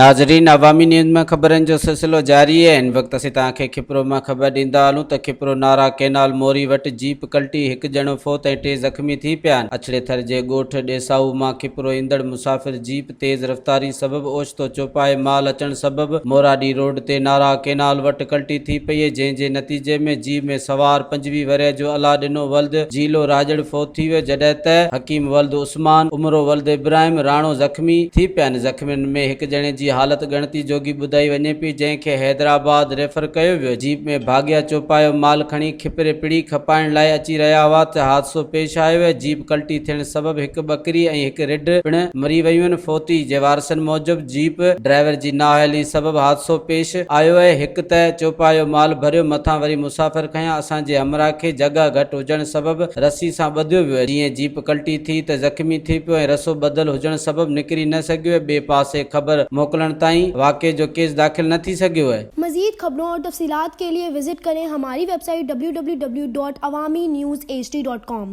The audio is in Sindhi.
ناظرين عوامي نيوز مان خبرن جو سلسلو جاري آهي هن وقت اسين توهان کي کپرو مان خبر ڏيندا هلون ته کپرو نارا ڪينال موري وٽ جيپ ڪلٽي هڪ ڄڻو فوت ۽ ٽي زخمي ٿي پيا آهن اڇڙي ٿر جي ڳوٺ ڏيسائو مان کپرو ايندڙ مسافر جيپ تيز رفتاري سبب اوچتو چوپائي مال اچڻ سبب موراڏي روڊ تي نارا ڪينال وٽ ڪلٽي ٿي پئي جنهن جي نتيجي ۾ جيپ ۾ سوار 25 ورهيه جو الله ڏنو ولد جيلو راڄڙ فوت ٿي ويو جڏهن ته حڪيم ولد عثمان، عمرو ولد ابراهيم راڻو زخمي ٿي پيا آهن. زخمين ۾ هڪ ڄڻي جي حالت ڳڻتي جوڳي ٻڌائي وڃي پئي جنهن کي حيدرآباد ريفر ڪيو ويو. جيپ ۾ ڀاڳيا چوپايو مال کڻي کپري پڙي کپائڻ لاء اچي رهيا هئا ته حادثو پيش آيو ۽ جيپ ڪلٽي ٿيڻ سبب هڪ ٻڪري ۽ هڪ رڍ پڻ مري ويون. فوتي جي وارثن موجب جيپ ڊرائيور جي نااهلي سبب حادثو پيش آيو ۽ هڪ ته چوپايو مال ڀريو مٿان وري مسافر کنيا اسان جي همراهه کي جڳهه گهٽ هجڻ سبب رسي سان ٻڌيو ويو جيئن جيپ ڪلٽي ٿي ته زخمي ٿي پيو ۽ رسو ٻڌل هجڻ سبب نڪري نه سگهيو ۽ ٻئي پاسي خبر موڪلڻ تائين واقعي جو ڪيس داخل نه ٿي سگهيو. مزيد خبرون اور تفصيلات ڪي ليي وزٽ ڪرين هماري web site www.awamiNewsHD.com.